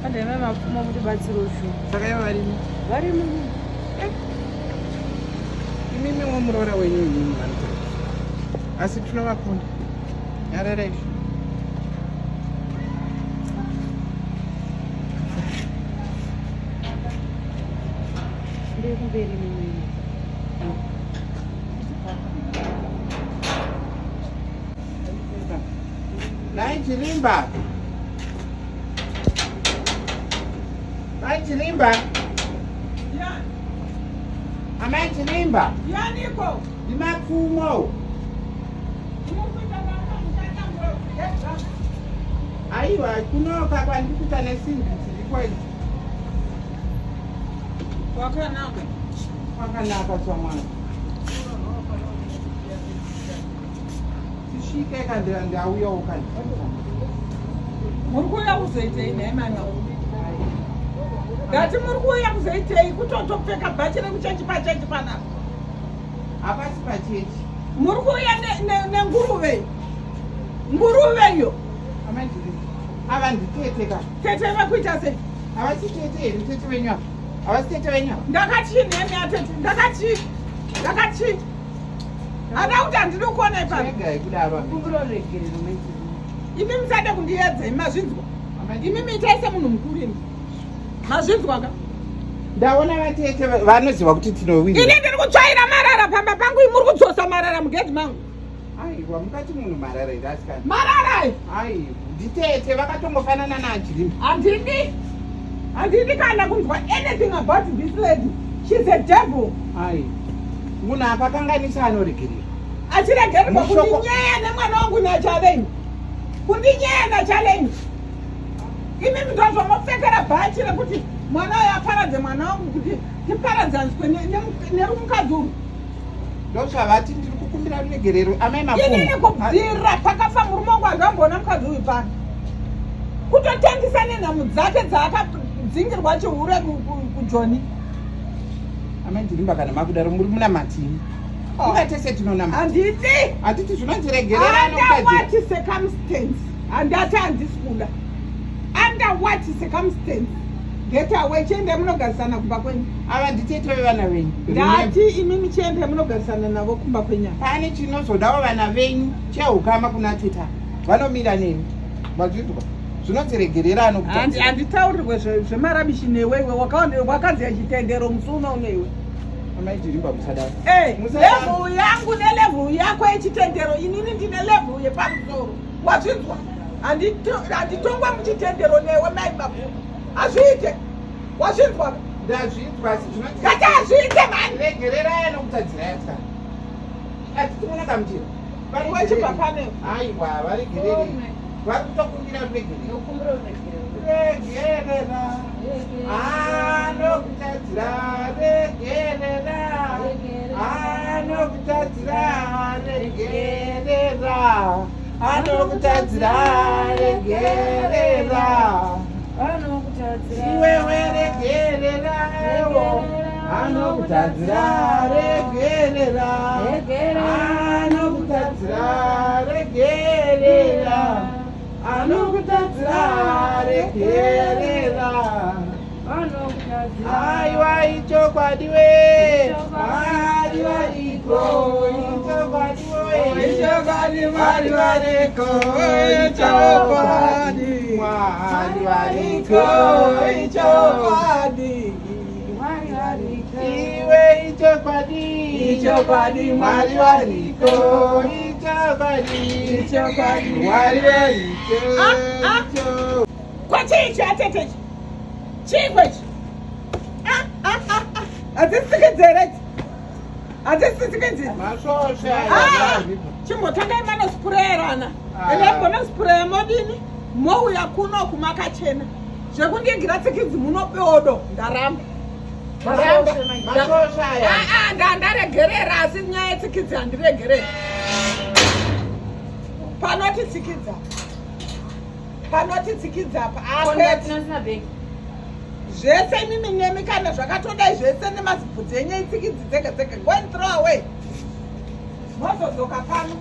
Pandai mapfuma mutibatsire shuwa. Saka ivo varimo? Varimo. Eh. Imimi womuroora wenyu imimi vanotaura. Asi tinovakunda. Nyarara izvi. Ndekumberi mimi. Nai Chirimba. Mai Chirimba. Yeah. Amai Chirimba. Yaniko. Ndimapfumo. Aiwa kunoka kwandikuita nesimbi dziriko idzi. Kwakanaka. Kwakanaka chamwana. Tisvike kandira ndauyawo kani. Muri kuuya kuzoitei nhai mwana? Ndati muri kuuya kuzoitei kutotopfeka bhachi rekuchechi pachechi panapa. Hapasi pachechi. Muri kuuya nenguruve. Nguruve iyo. Amai Ava nditete ka. Tete vakuita sei? Havasi tete here tete venyu ava? Havasi tete venyu ava? Ndakachii nemi atete? Ndakachii? Ndakachii? Hada kuti handidi kuona ipano. Regai kudaro. Kumbira ruregerero mai Chirimba. Imi musade kundiedza imi mazvinzwa. Imi miitai semunhu mukuru imi. Mazvinzwa ka? Ndaona vatete vanoziva kuti tinowira. Ini ndiri kutsvaira marara pamba pangu imi muri kudzosa marara mugedhi mangu. Aiwa mukati munhu marara here asikana? Marara ayo. Aiwa nditete vakatongofanana naAjirimba. Handidi. Handidi kana kunzwa anything about this lady. She's a devil. Ai. Munhu akakanganisa anoregerera. Achiregererwa kundinyeya nemwana wangu naChaleni. Kundinyeya naChaleni. Imi ndozvamopfekera bhachi rekuti mwana uyo aparadze mwana wangu kuti tiparadzaniswe nerumukadzi urwu. Ndozvavati ndiri kukumbira ruregerero amai Mapfumo. Inini kubvira pakafa murume wangu handamboona mukadzi uyu pano. Kutotengesa nenhamu dzake dzaakadzingirwa chihure kuJoni. Amai Jirimba kana makudaro muri munamatini. Oh. Inga tese tinonamata. Handiti. Handiti zvinonzi regerera Under what circumstance? Handati handisi kuda. Under what circumstance? Get away chiendai munogarisana kumba kwenyu. Ava nditete vevana venyu. Ndati imimi chiendai munogarisana navo kumba kwenyu. Pane chinozodawo vana venyu chehukama kuna teta. Vanomira nemi. Mazvinzwa? Zvinonzi regerera anokutadzira. Handitaurirwe zvemarabishi newe iwe wakaziya chitendero musi uno uno iwe. Amai Jirimba musadaro. Eh, level yangu nelevel yako yechitendero inini ndine level yepamusoro. Wazvinzwa? Handitongwe muchitendero newe mai Mapfumo. Hazviite. Wazvinzwa? Ndazvinzwa asi zvinonzi Kati hazviite mani. Regererai anokutadzirai asikana. Hatiti munogamuchira. Wechibva pane. Aiwa, varegererei. Vari kutokumbira ruregerero. Regerera. Anokutadzira regerera. Anokutadzira regerera. Anokutadzira regerera. Iwewe regerera ewo. Anokutadzira regerera. Anokutadzira regerera. Anokutadzira regerera. Aiwa ichokwadi we. Mwari variko ichokwadi we. Ichokwadi Mwari variko ichokwadi. Mwari variko ichokwadi. Iwe ichokwadi. Ichokwadi Mwari variko ichokwadi. Ichokwadi Mwari variko. Ah, ah. Kwachii ichi atete ichi? Chii kwechi? Ah, ah, ah, ah. Hadzisisikidzi here idzi? Hadzisisikidzi? Masvosve Ah, aya. chimbotangai manosipureyerana. Ah. Endai mbonosipuraya modini? Mouya kuno kumakachena. Zvekundigira tsikidzi munobodo ndaramba. Ndaramba. Masvosve aya. Ah, ah, ndandaregerera asi nyaya yetsikidzi handiregereri. Panoti tsikidzi apa. Panoti tsikidzi apa. Ah, zvese imimi nemi kana zvakatodai zvese nemazibvudzi enyu etsikidzi dzega dzega. Go and throw away. Mozodzoka pano.